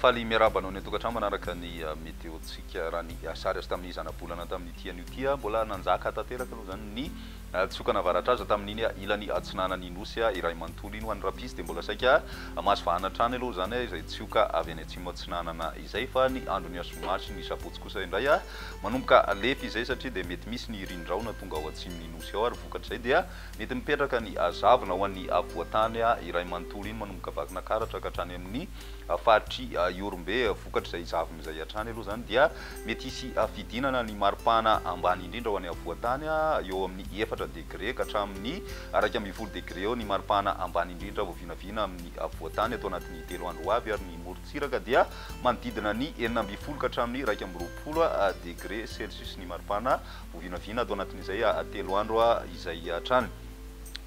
Faly miarahaba anao any an-tokantrano manaraka ny météo-ntsika. Raha ny sary azo tamin'ny zanabolana tamin'ity anio ity, mbola nanjaka tanteraka aloha izany ny tsiokana avaratra aza tamin'iny ilany atsinanan'ny Nosy iray manontolo iny. Ho an'ny Rapisy dia mbola saika mahazo vahana hatrany aloha izany izay tsioka avy any atsimo atsinanana izay, fa ny andron'ny zoma sy ny sabotsy kosa indray manomboka lefy izay satria dia mety misy ny rian-drahona tonga ao atsimon'ny Nosy ao ary vokatr'izay dia mety mipetraka ny zavona ho an'ny afovoan-tany iray manontolo iny manomboka Vakinakaratra ka hatrany amin'ny faritr'i Ihorombe. Vokatr'izay zavona izay hatrany aloha izany dia mety hisy fidinana ny maripana ambany indrindra ho an'ny afovoan-tany, eo amin'ny efatra degre ka hatramin'ny 11 degre eo ny maripana ambany indrindra vao vinavina amin'ny afovoan-tany ato anatin'ny 3 andro ho avy, ary ny morontsiraka dia manodidina ny 16 ka hatramin'ny 21 degre celsius ny maripana Ho vinavina ato anatin'izay 3 andro izay hatrany.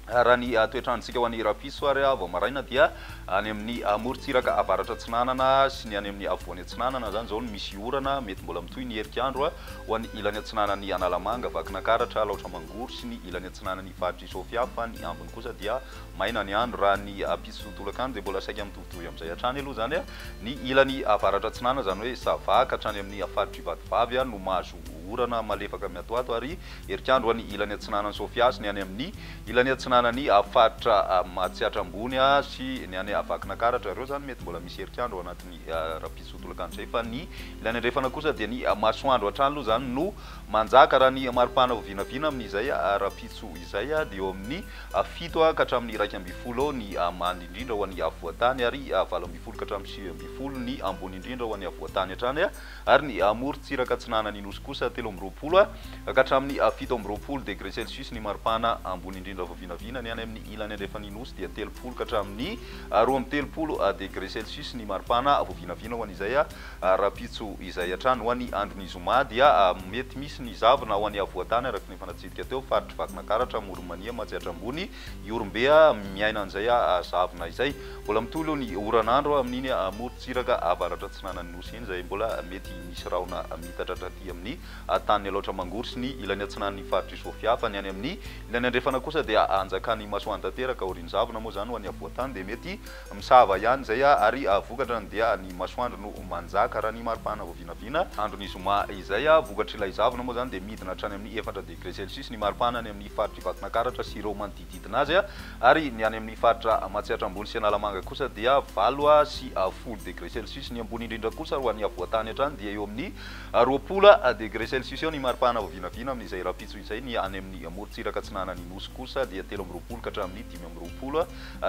Raha ny toetr'androntsika ho an'ny rahampitso ary vao maraina dia any amin'ny morontsiraka avaratra atsinanana sy ny any amin'ny afovoany atsinanana izany izao no misy orana, mety mbola mitohy ny herik'andro ho an'ny ilany atsinanan'i Analamanga, Vakinankaratra, Alaotra Mangoro sy ny ilany atsinanan'ny faritr'i Sofia fa ny ambiny kosa dia maina ny andro. Raha ny ampitso tolakandro dia mbola saika mitovitovy amin'izay hatrany aloha izany ny ilany avaratra atsinanana izany hoe Sava ka hatrany amin'ny faritr'i Vatovavy no mahazo orana malefaka miatoato ary herikandro any ilany atsinanan'i Sofia sy ny any amin'ny ilany atsinanan'ny faritra Matsiatra Ambony sy ny any Vakinakaratra. Ireo izany mety mbola misy herikandro ao anatin'ny rahampitso tolakandro izay fa ny ilany andrefana kosa dia ny masoandro hatrany aloha izany no manjaka. Raha ny maripana ho vinavina amin'izay rahampitso izay dia eo amin'ny 7 ka hatramin'ny 11 eo ny ambany indrindra ho an'ny afovoan-tany ary 18 ka hatramin'ny 19 ny ambony indrindra ho an'ny afovoan-tany hatrany. Ary ny morontsiraka atsinanan'ny Nosy kosa 23 ka hatramin'ny 27 degre celsius ny maripana ambony indrindra vao vinavina. Ny any amin'ny ilany andrefan'ny Nosy dia 30 ka hatramin'ny 32 degre celsius ny maripana vao vinavina ho an'izay rahampitso izay hatrany. Ho an'ny andron'ny zoma dia mety misy ny zavona ho an'ny afovoan-tany araka ny efa natsidika teo, faritr'i Vakinankaratra, Amoron'i Mania, Matsiatra Ambony, Ihorombe miaina an'izay zavona izay. Mbola mitohy aloha ny oran'andro amin'iny morontsiraka avaratra atsinanan'ny Nosy iny izay mbola mety misy rahona miitatra hatraty amin'ny tanin'i Alaotra Mangoro sy ny ilany atsinanan'ny faritr'i Sofia fa ny any amin'ny ilany andrefana kosa dia anjakan'ny masoandro tanteraka. Aorian'ny zavona moa izany ho an'ny afovoan-tany dia mety misava ihany izay ary vokatrany dia ny masoandro no manjaka raha ny maripana vao vinavina andron'ny zoma izay. Vokatr'ilay zavona moa izany dia midina hatrany amin'ny 4 degré celsius ny maripana any amin'ny faritr'i Vakinankaratra sy ireo manodididina azy. Ary ny any amin'ny faritra Matsiatra Ambony sy Analamanga kosa dia 8 sy 10 degré celsius. Ny ambony indrindra kosa ho an'ny afovoan-tany hatrany dia eo amin'ny 20 degré celsius eo ny maripana vao vinavina amin'izay rahampitso izay. Ny any amin'ny morontsiraka atsinanan'ny Nosy kosa dia 23 ka hatramin'ny 25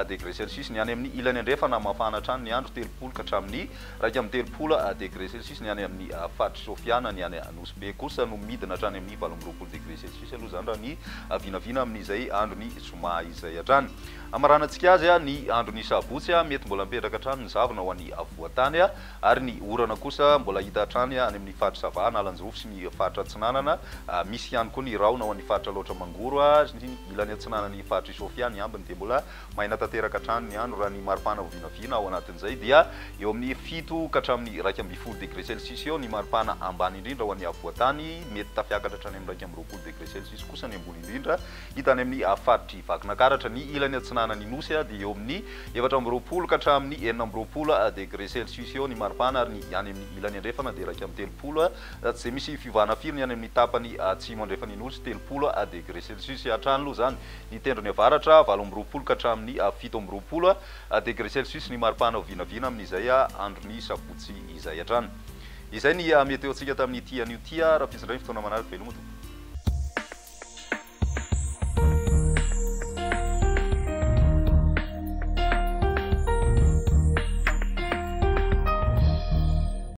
degré celsius. Ny any amin'ny ilany andrefana mafana hatrany ny andro, 30 ka hatramin'ny 31 degré celsius. Ny any amin'ny faritr'i Sofia na ny any Nosy Be kosa no midina hatrany amin'ny 28 degré celsius aloha izany raha ny vinavina amin'izay andron'ny zoma izay hatrany. Hamaranantsika azy ny andron'ny sabotsy, mety mbola mipetraka hatrany ny zavona ho an'ny afovoan-tany ary ny orana kosa mbola hita hatrany any amin'ny faritra Sava, Analanjirofo sy ny faritra Atsinanana. Misy ihany koa ny rahona ho an'ny faritra Alaotra Mangoro sy ny ilany atsinanan'ny faritr'i Sofia. Ny ambiny dia mbola maina tanteraka hatrany ny andro raha ny maripana vao vinavina ao anatin'izay dia eo amin'ny 7 ka hatramin'ny 11 degré celsius eo ny maripana ambany indrindra ho an'ny afovoan-tany, mety tafiakatra hatrany amin'ny 21 degré celsius kosa ny ambony indrindra hita any amin'ny faritr'i Vakinakaratra. Ny ilany atsinanan'ny Nosy dia eo amin'ny 24 ka hatramin'ny 26 degré celsius eo ny maripana ary ny any amin'ny ilany andrefana dia 31, tsy dia misy fiovana firy ny any amin'ny tapany atsimo andrefan'ny Nosy, 30 degré celsius hatrany aloha izany. Ny tendrony avaratra, 28 ka hatramin'ny 27 degré celsius ny maripana ho vinavina amin'izay andron'ny sabotsy izay hatrany. Izay ny météo-ntsika tamin'ity anio ity. Rahampitso indray ny fotoana manaraka. Veloma tompoko.